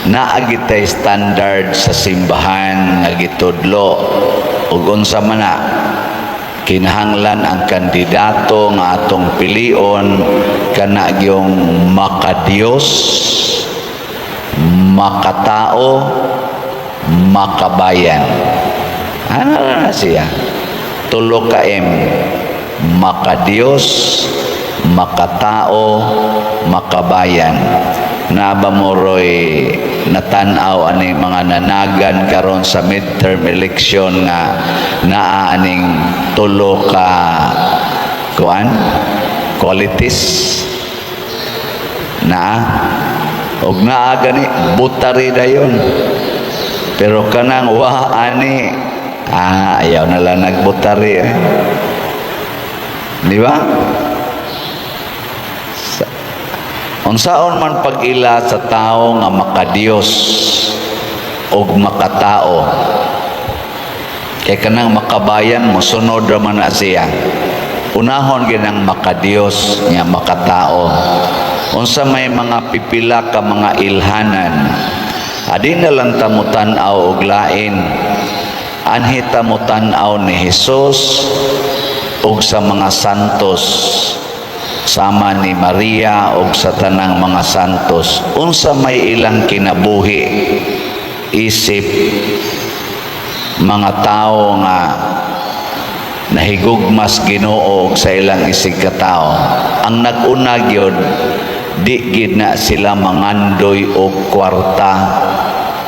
Naa gitay standard sa simbahan nga gitudlo. Ug unsa man na? Kinahanglan ang kandidato nga atong pilion kana gyung makadiyos, makatao, makabayan. Ano na siya? Tulo ka M: makadiyos, makatao, makabayan. Naa ba mo roy natanaw ani mga nanagan karon sa midterm election nga naa aning tulo ka kuan, qualities naa? Og naa gani, butari dayon. Pero kanang wa ani, ayaw na lang nagbutari eh. Di ba? Unsaon man pag-ila sa tao nga makadiyos og makatao? Kay kanang makabayan, mosunod ra man na siya. Unahon ginang makadiyos nga makatao. Unsa may mga pipila ka mga ilhanan? Adi na lang ta mutan-aw og lain. Anhi ta mutan-aw ni Jesus ug sa mga santos, sama ni Maria ug sa tanang mga santos. Unsa may ilang kinabuhi isip mga tao nga nahigugmas Ginoo og sa ilang isig katao? Ang nag-una gyud, di gid na sila mangandoy og kwarta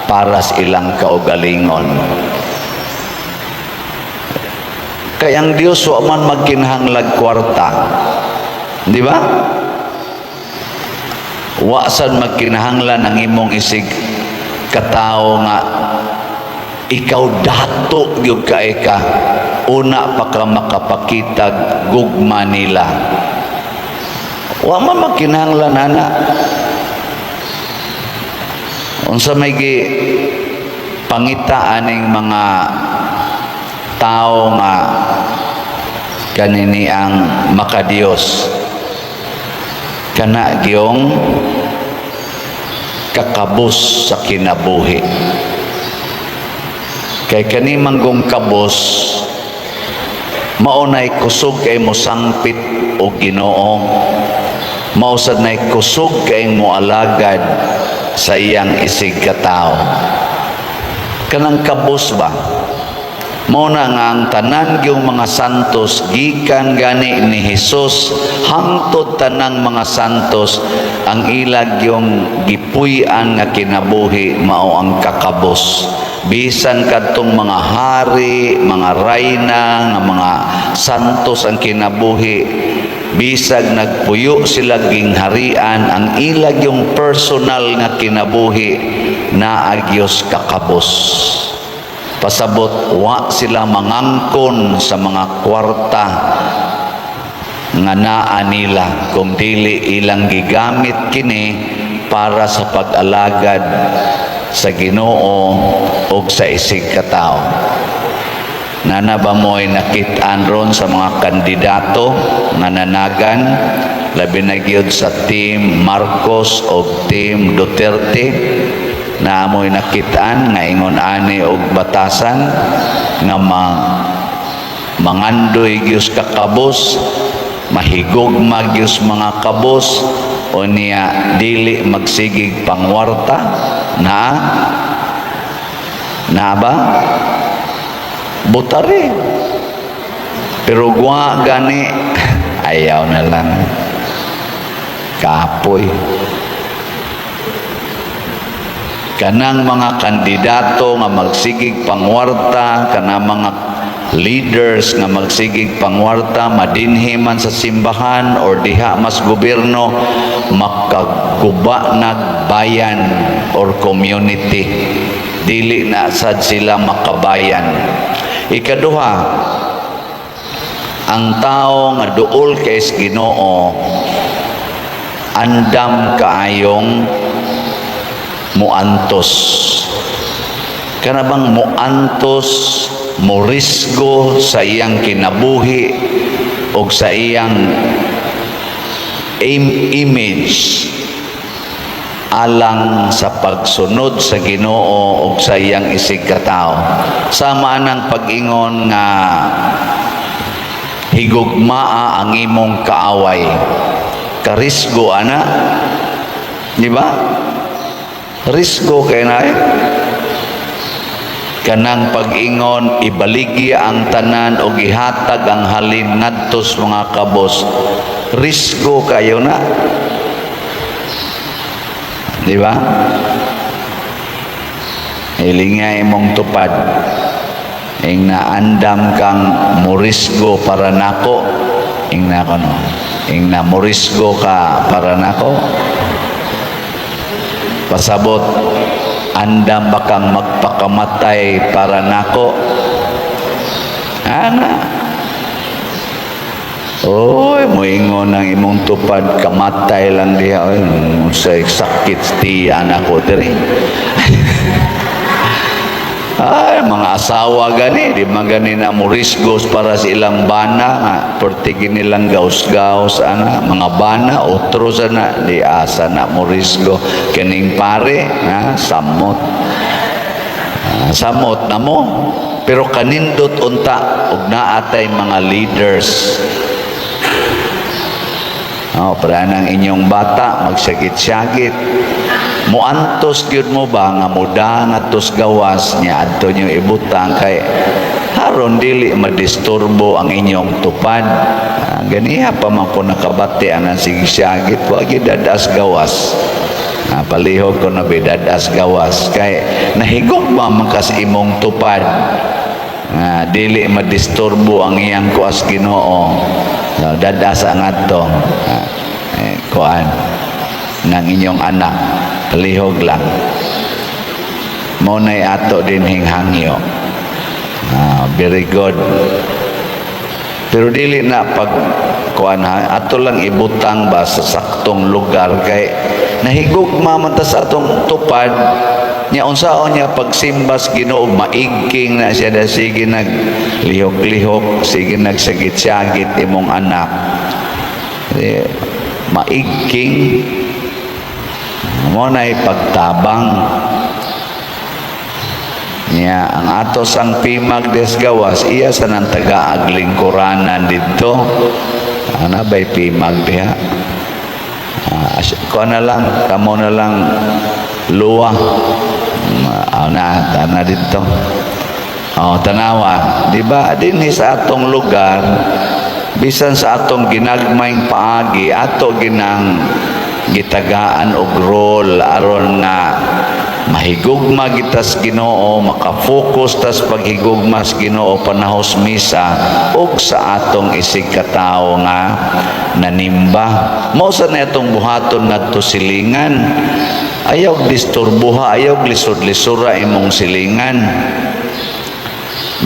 para sa ilang kaugalingon, kay ang Dios wa man magkinahanglag kwarta, di ba? Wa sad magkinahanglan ang imong isig katao nga ikaw dato gyud kay ka una pa ka makapakitag gugma nila. Wa man magkinahanglan ana. Unsa may gi pangita aning mga tao nga kanini ang makadiyos? Kana gyong kakabos sa kinabuhi, kay kani manggong kabos, mao nay kusog kay mosangpit og Ginoo, mao sad nay kusog kay moalagad sa iyang isig katao. Kanang kabos ba? Mao na nga ang tanan gyung mga santos, gikan gani ni Jesus hangtod tanang mga santos, ang ila gyung gipuy-an nga kinabuhi mao ang kakabos. Bisan kadtong mga hari, mga rayna nga mga santos ang kinabuhi, bisag nagpuyo sila gingharian, ang ila gyung personal nga kinabuhi naa gyos kakabos. Pasabot, wa sila mangangkon sa mga kwarta nga naa nila kung dili ilang gigamit kini para sa pag-alagad sa Ginoo ug sa isig katao. Naa ba mo'y nakit-an ron sa mga kandidato nga nanagan, labi na gyud sa Team Marcos o Team Duterte? Naa mo'y nakitaan nga ingon ani og batasan nga mangandoy gyus kakabos, mahigugma gyus mga kabos, o niya dili magsigig pangwarta na? Na ba? Butari. Pero gwa gani, ayaw na lang, kapoy. Kanang mga kandidato nga magsigig pangwarta, kanang mga leaders nga magsigig pangwarta, madinhi man sa simbahan or diha mas gobyerno, makaguba nag bayan or community. Dili na sad sila makabayan. Ikaduha, ang tao nga duol kay sa Ginoo, andam kaayong muantos. Kana bang muantos, morisgo sa iyang kinabuhi o sa iyang image. Alang sa pagsunod sa Ginoo ug sa iyang isig katawo. Sama nang pag-ingon nga higugmaa ang imong kaaway. Karisgo ana. Di ba? Risgo kay na eh. Kanang pag-ingon ibaligya ang tanan o gihatag ang halin ngadto sa mga kabos. Risgo kayo na. Di ba? Hilinga imong tupad. Ing naandam kang morisgo para nako. Ing na ko no. Ing na morisgo ka para nako. Pasabot, andam ba kang magpakamatay para nako? Ana. Oy, moingon ang imong tupad, kamatay lang diha. Oy, sa sakit tiyan ako diri. Ay, mga asawa gani, di man gani na mo risgos para sa ilang bana, nga, pertige nilang gaus-gaus, ana, mga bana, otro sa na, di asa na mo risgo. Kining pare, ha, samot. Ah, samot na mo. Pero kanindot unta, ug naatay mga leaders. Oh, para nang inyong bata magsagit-sagit. Muantos gyud mo ba nga muda ngadtos gawas niya adto nyo ibutang kay haron dili madisturbo ang inyong tupad. Ah, ganiha pa man ko nakabati anang sige-sagit wa gyud dadas gawas. Ah, palihog ko na dadas gawas kay nahigugma man kas imong tupad. Ah, dili madisturbo ang iyang kuas Ginoo. So, dadas ang adto. Ah, eh, kuan ng inyong anak, palihog lang. Mo nay ato din hinghangyo. Ah, very good. Pero dili na pag kuan ha, ato lang ibutang ba sa saktong lugar kay nahigugma man ta sa atong tupad nya. Unsaon niya pagsimbas Ginoo, maigking na siya da sige nag lihok-lihok, sige nagsagit-sagit imong anak. Eh, maigking mo na pagtabang niya ang atos ang pimag des gawas, iya sa nang taga lingkuranan didto. Ana bay pimag diha? Ah, ko na lang, kamo na lang luwa. Na ana didto. Oh, tanawa, di ba dinhi sa atong lugar, bisan sa atong ginagmayng paagi, ato ginang gitagaan og role aron nga mahigugma kita sa Ginoo, maka-focus tas paghigugma sa Ginoo panahos misa ug sa atong isig katawo nga nanimba. Mao sa na itong buhaton ngadto silingan. Ayaw disturbuha, ayaw lisod-lisura imong silingan.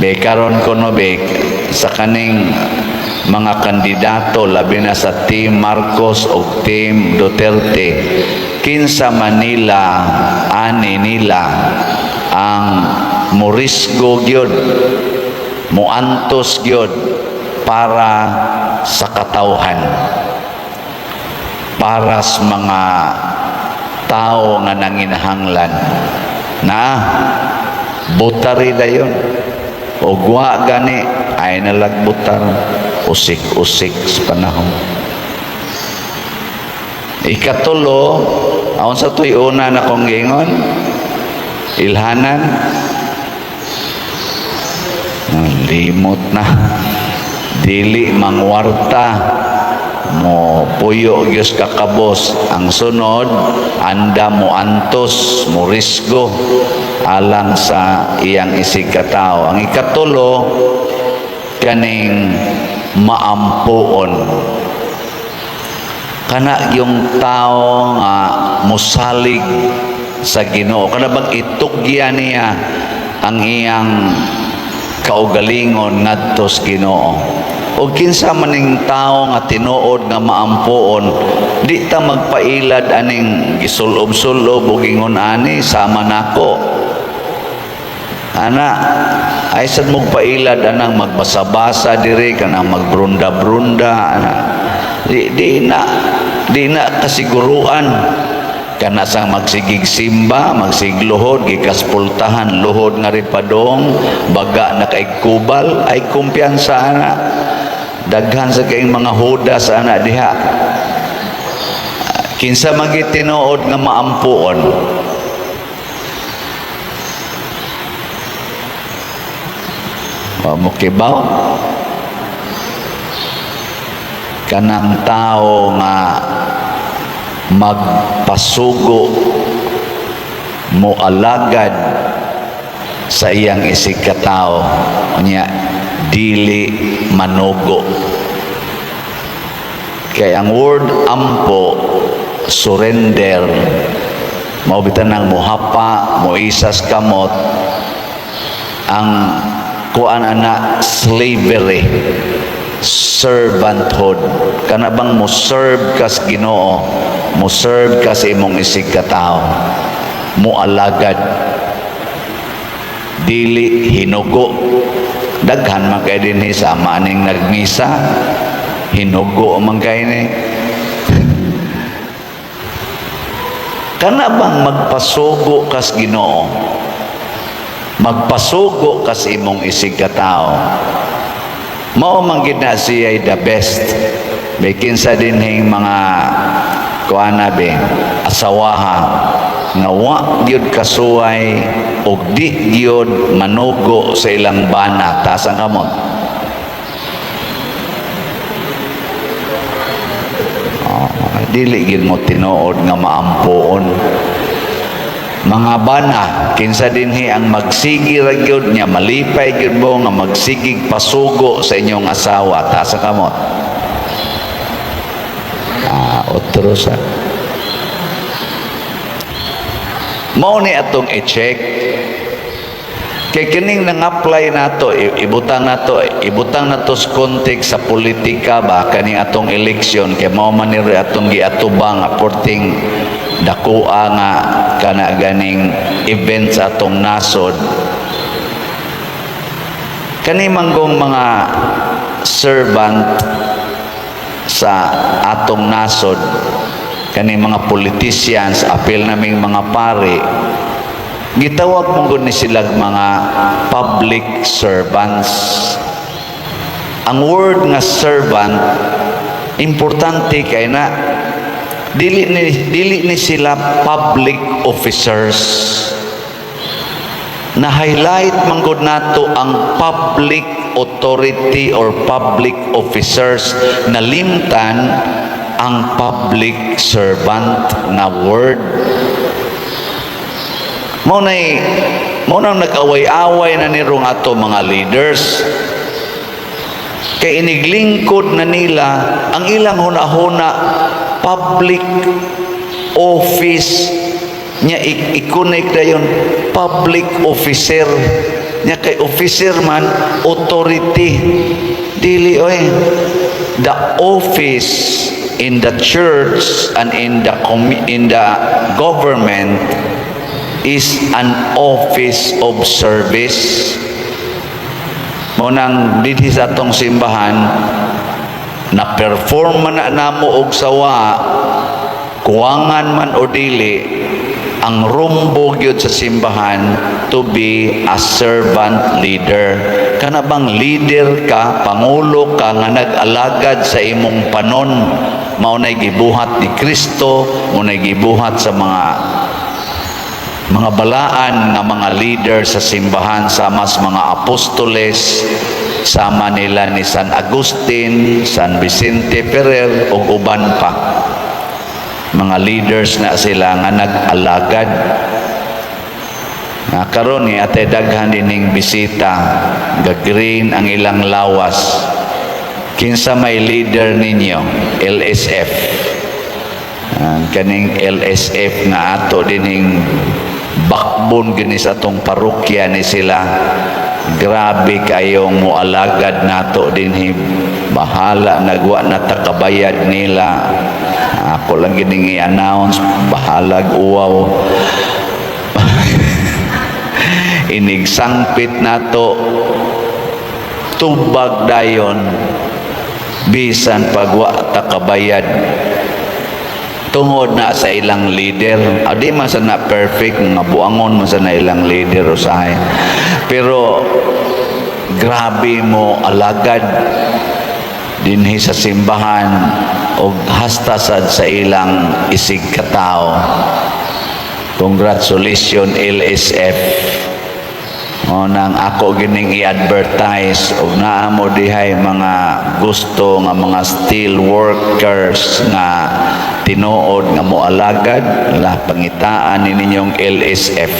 Be karon kuno be sa kaning mga kandidato, labi na sa Team Marcos o Team Duterte, kinsa Manila ani nila ang morisgo gyud, muantos gyud para sa katawhan, para sa mga tao nga nanginahanglan na butari dayon o wa gani ay nalagbutar usik-usik sa panahon. Ikatulo, aon sa tuy una na kong gingon? Ilhanan. Ah, limot na. Dili mangwarta mo puyo gyud kakabos. Ang sunod, anda mo antos mo risgo alang sa iyang isig katao. Ang ikatulo, kaning maampuon, kana yung tao nga musalig sa Ginoo, kana bang itugyan niya ang iyang kaugalingon ngadto sa Ginoo. O kinsa maning tao nga tinuod nga maampuon, di ta magpailad aning gisulob-sulob o gingon ani sama nako ana. Ay sad mo pailad anang magbasa-basa diri, kanang magbrunda-brunda ana, di na kasiguruan. Kana sang magsigig simba, magsigluhod, gikaspultahan, luhod nga ripadong, baga na kay kubal, ay kumpiyansa ana. Daghan sa kayong mga hudas ana diha. Kinsa man gyud tinuod nga maampuon? Wa mo kibaw? Kanang tao nga magpasugo, mo alagad sa iyang isig katao nya, dili manugo. Kay ang word ampo, surrender, mao bitan nang muhapa, moisas kamot, ang kuan ana, slavery, servanthood. Kana bang mo serve kas Ginoo, mo serve ka sa imong isig katao, mo alagad, dili hinugo. Daghan man kay dinhi sama aning nagmisa, hinugo man kay ni. Kana bang magpasugo kas Ginoo, magpasugo kas imong isig katao, mao man gid na siya the best. May kinsa dinhing mga kuana be, asawaha nga wa gyud kasuway og di gyud manugo sa ilang bana? Taas ang kamot. Oh, dili gyud mo tinuod nga maampuon. Mga bana, kinsa dinhi ang magsigi ra gyud nya, malipay gyud mo nga magsigig pasugo sa inyong asawa? Taas ang kamot. Ah, otro sa mao ni atong i-check kay kining nang-apply nato, ibutang nato sa context sa politika ba, kaning atong election, kay mao man ni atong giatubang aporting dakoa nga kana ganing event sa atong nasod. Kani manggong mga servant sa atong nasod, kani mga politicians, apil naming mga pari, gitawag mo gud ni sila mga public servants. Ang word nga servant, importante kay na dili ni sila public officers. Na highlight man gud nato ang public authority or public officers, nalimtan ang public servant nga word. Mao nang nag-away-away na nirong ato mga leaders kay iniglingkod na nila, ang ilang hunahuna public office nya, i-connect dayon public officer nya, kay officer man authority. Dili oy. The office in the church and in the government is an office of service. Mao nang dinhi sa atong simbahan, na perform man na namo og sawa, kuwangan man o dili, ang rumbo gyud sa simbahan to be a servant leader. Kana bang leader ka, pangulo ka nga nag-alagad sa imong panon. Mao nay gibuhat ni Kristo, mao nay gibuhat sa mga balaan nga mga leader sa simbahan, sama sa mga apostoles, sama nila ni San Agustin, San Vicente Ferrer ug uban pa. Mga leaders na sila nga nag-alagad. Nga karon ni ate, daghan dining bisita, ga-green ang ilang lawas. Kinsa may leader ninyo? LSF. Ang kaning LSF nga ato dining backbone gini sa atong parokya ni sila. Grabe kayong mualagad nato dinhi, bahala nagwa na takabayad nila. Ako lang gining i-announce, bahalag uwaw. Inigsangpit nato, tubag dayon bisan pagwa takabayad. Tungod na sa ilang leader. Ah, di man sa na perfect nga buangon man sa na ilang leader usahay. Pero grabe mo alagad dinhi sa simbahan og hasta sad sa ilang isig katao. Congratulations, LSF. O nang ako gining i-advertise og naa mo dihay mga gusto nga mga steel workers nga tinuod nga moalagad la, pangitaan ni ninyong LSF.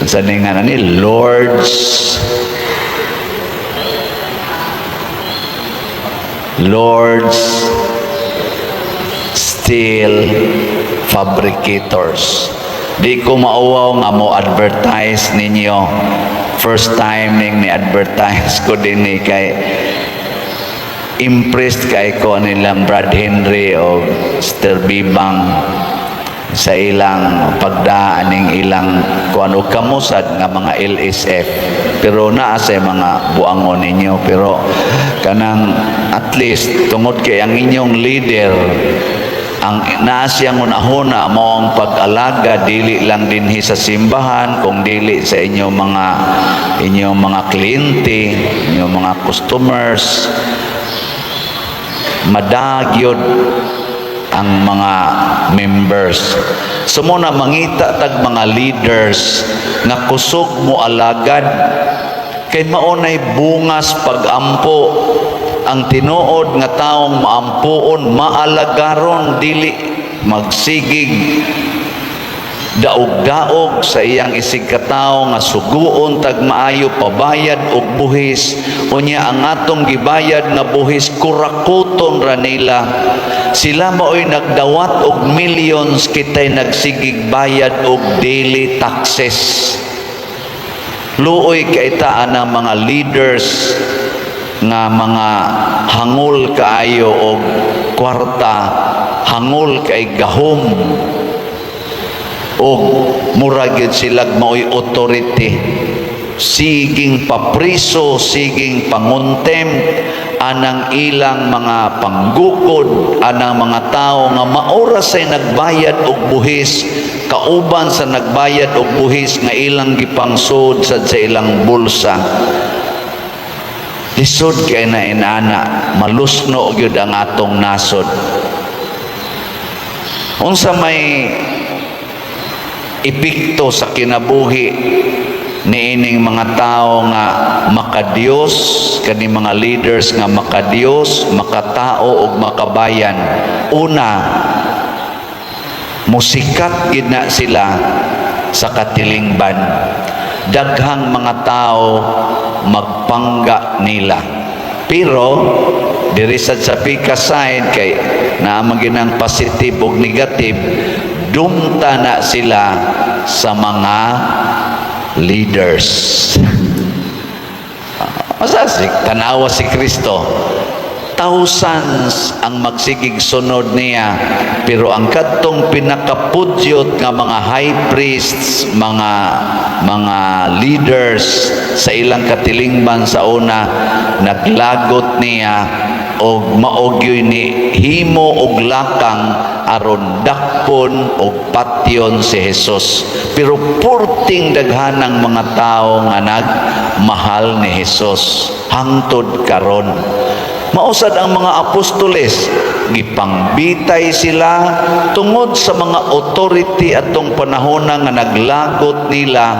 Sa ni nga ni Lord's Steel Fabricators. Di ko mauwaw nga mo advertise ninyo. First time ning ni advertise ko din ni kay impressed kay ko nilang Brad Henry o Sister Bibang sa ilang pagdaan ning ilang kuan og kamusad nga mga LSF. Pero naa sa mga buangon ninyo, pero kanang at least tungod kay ang inyong leader, ang naa siyang hunahuna mo ang pag-alaga dili lang dinhi sa simbahan kung dili sa inyong mga kliyente, inyong mga customers, madagyod ang mga members. So mo na mangita tag mga leaders nga kusog mo alagad kay maunay bungas pag-ampo. Ang tinuod nga taong maampuon, maalagaron, dili magsigig daog-daog sa iyang isig katawo nga suguon tag maayo, pabayad og buhis. Unya ang atong gibayad nga buhis, kurakuton ra nila. Sila maoy nagdawat og millions, kitay nagsigig bayad og daily taxes. Luoy kay ta ang mga leaders nga mga hangol kaayo og kwarta, hangol kay gahom og mura gyud silag maoy authority, siging papriso, siging pangontem anang ilang mga panggukod anang mga tao nga maora say nagbayad og buhis, kauban sa nagbayad og buhis nga ilang gipangsud sad sa ilang bulsa. Lisod kay na inana, malusno gyud ang atong nasod. Unsa may epekto sa kinabuhi niining mga tao nga makadiyos, kani mga leaders nga makadiyos, makatao ug makabayan? Una, musikat gid na sila sa katilingban. Daghang mga tao magpangga nila. Pero diri sad sa pika side, kay naa man ginang positive ug negative, dumta na sila sa mga leaders. Masa si tanawa si Kristo, thousands ang magsigig sunod niya, pero ang kadtong pinakapudyot nga mga high priests, mga leaders sa ilang katilingban sa una, naglagot niya og mao gyoy ni himo og lakang aron dakpon og patyon si Jesus. Pero purting daghanang mga tao nga nagmahal ni Jesus hangtod karon. Mausad ang mga apostoles, gipangbitay sila tungod sa mga authority atong panahon nga naglagot nila,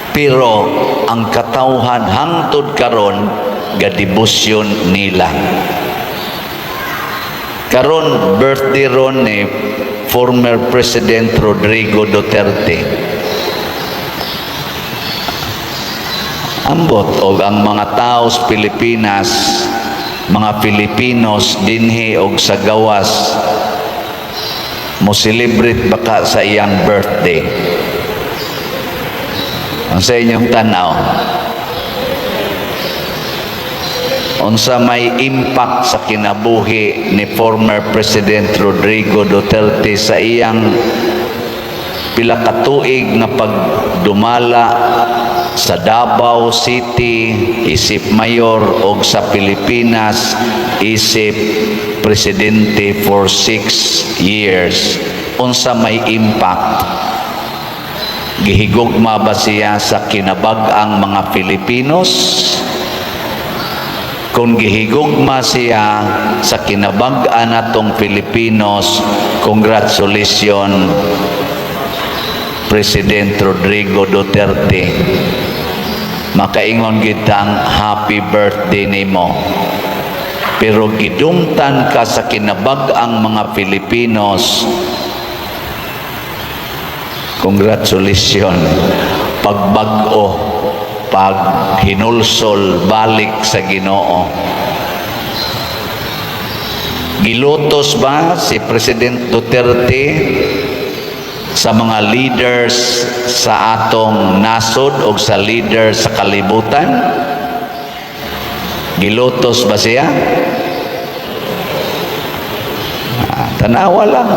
pero ang katawhan hangtod karon gadebosyon nila. Karon birthday ron ni former President Rodrigo Duterte. Ambot og ang mga tao sa Pilipinas, mga Filipinos dinhi og sa gawas, mo celebrate baka sa iyang birthday? Ang sa inyong tanaw, unsa may impact sa kinabuhi ni former President Rodrigo Duterte sa iyang pila ka tuig nga pagdumala? sa Davao City isip mayor og sa Pilipinas isip presidente for 6 years. Unsa may impact? Gihigugma ba siya sa kinabag-ang mga Filipinos? Kung gihigugma siya sa kinabag-an natong Filipinos, congratulations, President Rodrigo Duterte. Makaingon kitang happy birthday nimo. Pero gidumtan ka sa kinabag-ang mga Filipinos, congratulations, pagbag-o, pag hinulsol, balik sa Ginoo. Gilutos ba si President Duterte sa mga leaders sa atong nasod o sa leaders sa kalibutan? Gilutos ba siya? Ah, tanawa lang.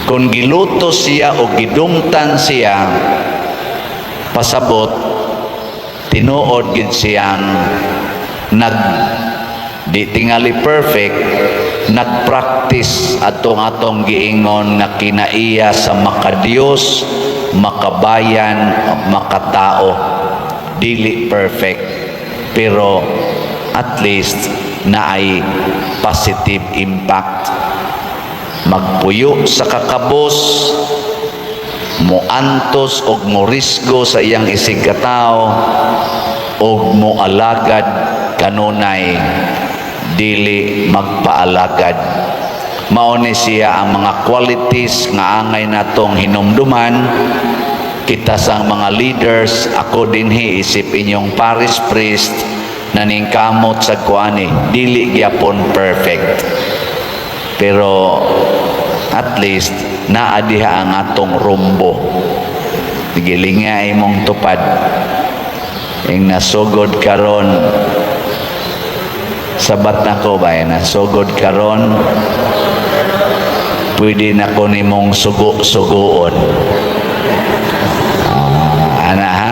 Kung gilutos siya o gidumtan siya, pasabot tinuod gid siyang nag di tingali perfect, nagpractice atong atong giingon nga kinaiya sa makadiyos, makabayan, makatao. Dili perfect, pero at least naay positive impact. Magpuyo sa kakabos, moantos og morisgo sa iyang isig katao og moalagad kanunay, dili magpaalagad. Mao ni siya ang mga qualities nga angay natong hinumduman kita sa mga leaders. Ako dinhi isip inyong parish priest, naningkamot sa kuani, dili gyapon perfect, pero at least naa diha ang atong rumbo. Gilinga imong tupad ing nasugod karon. Sabat nako ba, nasugod karon, pwede na ko nimong sugo-sugoon. Ah, ana ha.